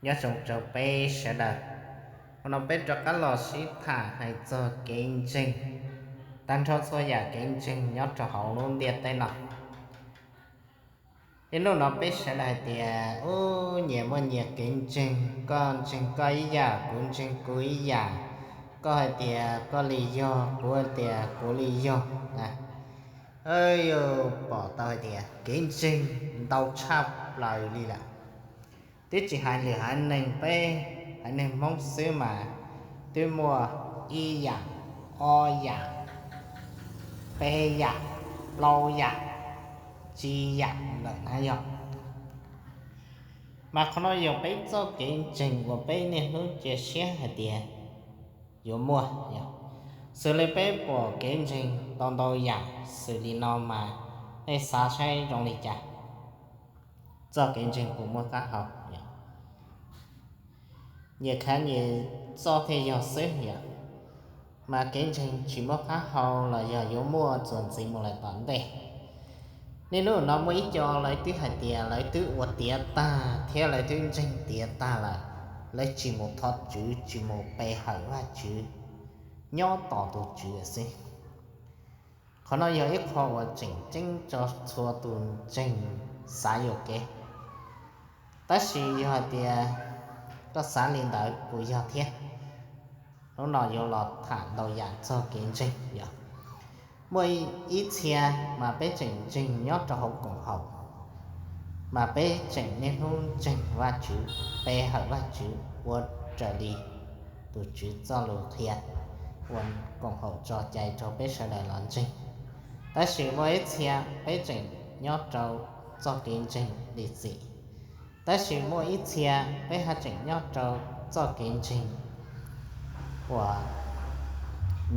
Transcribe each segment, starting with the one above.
Nyob zoo rau peb sawv daws, hnub no peb rov qab los sib tham hais txog kev ntseeg, tag nrho txhua yam kev ntseeg nyob rau hauv lub ntiaj teb no. Niaj hnub no peb sawv daws hais tias, ub, nyias muaj nyias kev ntseeg, koj ntseeg koj ib yam, kuv ntseeg kuv ib yam, koj hais tias koj li yog, kuv hais tias kuv li yog. Yuav pom tau hais tias kev ntseeg ntau tshaj plaws li lawm. Twb tsis hais lwm haiv neeg, peb haiv neeg Hmoob xwb mas twb muaj ib yam, ob yam, peb yam, plaub yam, tsib yam lawm na yog. Mas qhov no yog peb txoj kev ntseeg uas peb niaj hnub cia siab hais tias yuav muaj yog. Xws li peb pom kev ntseeg ntau ntau yam xws li no mas nej xav saib zoo li cas? Txoj kev ntseeg puas muaj qab hau? Nyias khav nyias txoj thiaj yog xwb yom. Mas kev ntseeg tsis muaj qab hau los yog yuav muaj txuas ntxiv mus lawm tom ntej. Niaj hnub no muaj ib co lawv twb hais tias lawv twb ua tiav tag thiab lawv twb ntseeg tiav tag lawm, lawv tsis mus thov Tswv, tsis mus pe hawm Vajtswv, nyob tos tus Tswv xwb. Qhov no yog ib qho uas tseem ceeb rau txhua tus ntseeg xav yuam kev. Tab sis yog hais tias koj xav li ntawd puas yog thiab? Hnub no yuav los tham ntau yam txog kev ntseeg yog. Muaj ib txhia mas peb tseem ntseeg nyob rau hauv koom haum, mas peb tseem niaj hnub ntseeg Vajtswv, pe hawm Vajtswv ua raws li tus Tswv txoj lus qhia, ua koom haum tso cai rau peb sawv daws los ntseeg. Tab sis muaj ib txhia peb tseem nyob rau txoj kev ntseeg lim txim, tab sis muaj ib txhia peb haj tseem nyob rau txoj kev ntseeg uas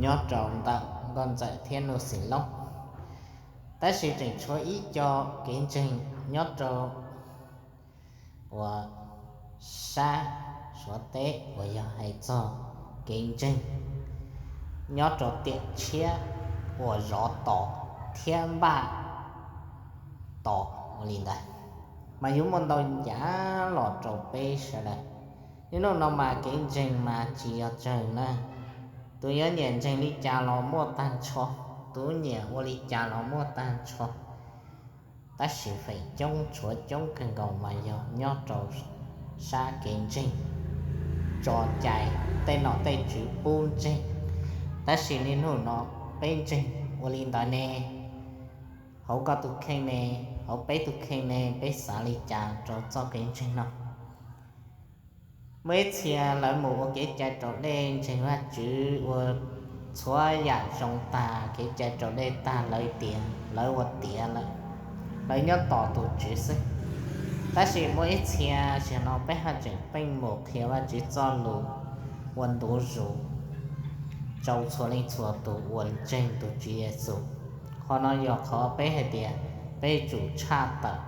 nyob rau ntawm nkauj ntxawm thiab nuj xim loob. Tab sis tseem tshuav ib co kev ntseeg nyob rau uas sab Suav teb uas yog hais txog kev ntseeg nyob rau tiam tshiab uas zov tos thiab npaj tos ua li ntawd, mas yuav muaj ntau yam los rau peb sawv daws. Niaj hnub no mas kev ntseeg mas tsis yog tsawg na, tus yuav nyiam ntseeg li cas los muaj tag nrho, tus nyiam ua li cas los muaj tag nrho. Tab sis feem coob tshuav coob kawg nkaus mas yog nyob rau sab kev ntseeg tso cai, tej nom tej tswv pub ntseeg. Tab sis niaj hnub no peb ntseeg ua li ntawd ne, hauv koj tus kheej ne, hauv peb tus kheej ne, peb xav li cas rau txoj kev ntseeg no? Muaj ib txhia lawv mus ua kev cai raus dej ntseeg Vajtswv ua txhua yam zoo tag kev cai raus dej tag lawv tiav, lawv ua tiav lawm, lawv nyob tos tus Tswv xwb. Tab sis muaj ib txhia, tam sim no peb haj tseem pheej mus qhia Vajtswv txoj lus ua ntu zus rau txhua leej txhua tus uas ntseeg tus Tswv Yexus. Qhov no yog qhov peb hais tias peb yuav tsum tshaj tawm,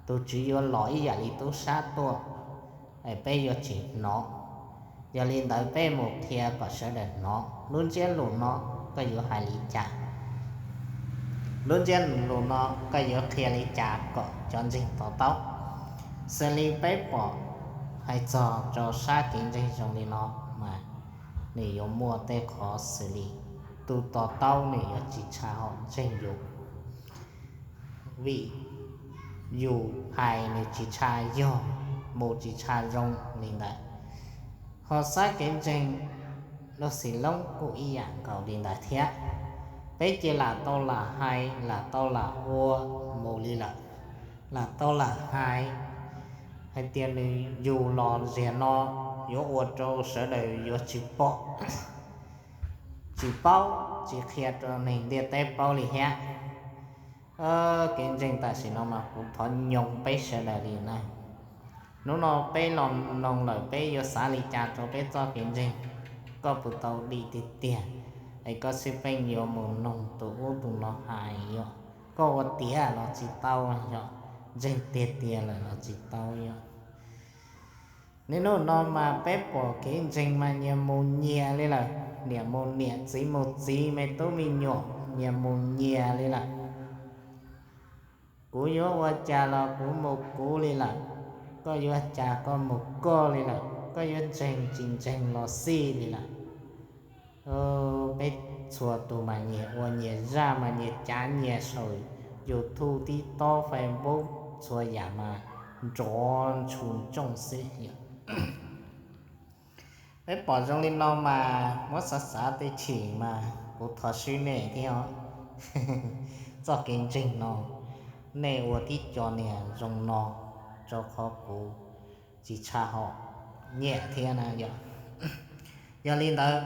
tus Tswv yuav los ib yam li tub sab tuaj, es peb yuav tsis hnov. Yog li ntawd peb mus qhia kom sawv daws hnov lub ntsiab lus no koj yuav hais li cas, lub ntsiab lus no koj yuav qhia li cas kom cov ntseeg to taub. Xws li peb pom hais txog rau sab kev ntseeg zoo li no mas nws yuav muaj tej qhov xws li tus to taub nws yuav tsis tshua hom ntseeg yus, vim yus hais nws tsis tshua yog, mus tsis tshua zoo li ntawd. Ho sab kev ntseeg nuj xim loob kuj ib yam nkaus li ntawd thiab. Peb ces lam tau lam hais, lam tau lam ua mus li lawm, lam tau lam hais, hais tias nws yus los ziag no yuav ua rau sawv daws yuav tsis pom, tsis paub, tsis qhia rau neeg ntiaj teb paub li thiab. Kev ntseeg tam sim no mas kuv thov nyob peb sawv daws li na. Hnub no peb los mloog lawm peb yuav xav li cas rau peb txoj kev ntseeg? Koj puas tau dim tiag tiag, es koj xij peej yuav mus mloog tus ub tus no hais yom? Koj ua tiav los tsis tau yom, ntseeg tiag tiag lawm los tsis tau yom. Niaj hnub no mas peb pom kev ntseeg mas nyias mus nyias li lawm, niam mus niam, txiv mus txiv, me tub me nyuam nyias mus nyias li lawm. Kuv yuav ua cas los kuv mus kuv li lawm. koj yuav cas koj mus koj li lawm, koj yuav ntseeg tsis ntseeg los xij li lawm. Peb txhua tus mas nyias ua nyias zaj mas nyias cav nyias saum YouTube, TikTok, Facebook, txhua yam mas nrov ntshus ntsooj xwb. Peb pom zoo li no mas muab xav xav tej chim mas kuv thov swb nej thiab os. Txoj kev ntseeg no nej ua tib co niag zoo no, rau qhov kuv tsis tshua hom nyiam thiab na yom. Yog li ntawd,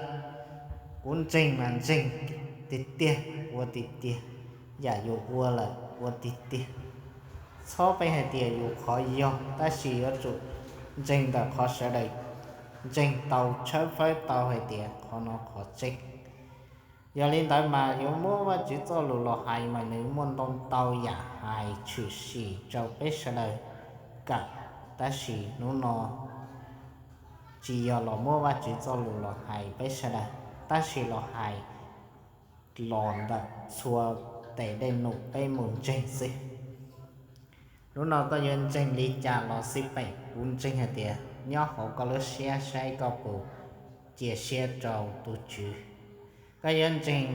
kuv ntseeg mas ntseeg tiag tiag, ua tiag tiag, yam yus ua lawm ua tiag tiag. Txhob pheej hais tias yus qhov yog, tab sis yuav tsum ntseeg ntawm qhov sawv daws ntseeg tau, tshawb fawb tau hais tias qhov no qhov tseeb. Yog li ntawd mas yuav muab Vajtswv txoj lus los hais mas nws muaj ntau ntau yam hais tshwm sim rau peb sawv daws kawm, tab sis hnub no tsis yog los muab Vajtswv txoj lus los hais peb sawv daws, tab sis los hais los ntawm txhua tes dej num peb mus ntseeg xwb. Hnub no koj yuav ntseeg li cas los xij peem, kuv ntseeg hais tias nyob hauv koj lub siab saib koj puas cia siab rau tus Tswv. Koj yuav ntseeg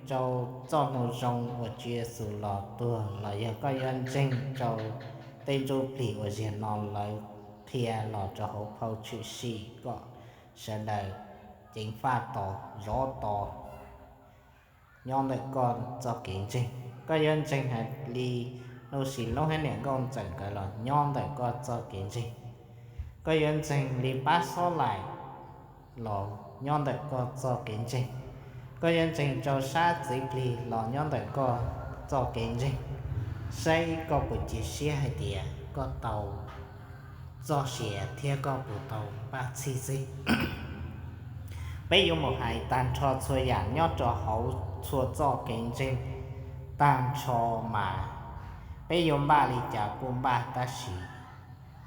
rau txoj moo zoo uas Tswv Yexus los tuag, los yog koj yuav ntseeg rau tej ntsuj plig uas ziag no lawv qhia los rau hauv phau tshwm sim kom sawv daws ceev faj tos zov tos nyob ntawm koj txoj kev ntseeg. Koj yuav ntseeg hais li Nuj Sis Loob thiab niam nkauj Ntxawm nkawd los nyob ntawm koj txoj kev ntseeg. Koj yuav ntseeg li pab xob laim los nyob ntawm koj txoj kev ntseeg. Koj yuav ntseeg rau sab txiv plig los nyob ntawm koj txoj kev ntseeg. Saib koj puas cia siab hais tias koj tau txoj sia thiab koj puas tau npaj txhij xwb. Peb yuav mus hais tag nrho txhua yam nyob rau hauv txhua txoj kev ntseeg tag nrho mas peb yuav npaj li cas kuj npaj, tab sis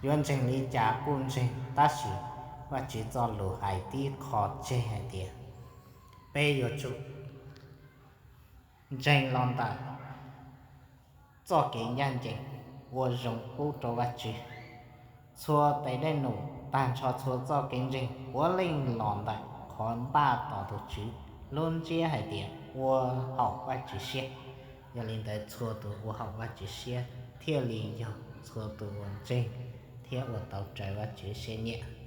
yuav ntseeg li cas kuj ntseeg, tab sis Vajtswv txoj lus hais tib qho tseg hais tias peb yuav tsum ntseeg los ntawm txoj kev ncaj ncees ua zoo pub rau Vajtswv. Txhua tes dej num tag nrho txhua txoj kev ntseeg puav leej los ntawm qhov npaj tos tus Tswv, lub ntsiab hais tias ua haum Vajtswv siab. Yog li ntawd txhua tus ua haum Vajtswv siab thiaj li yog txhua tus uas ntseeg thiab ua tau raws Vajtswv siab nyiam.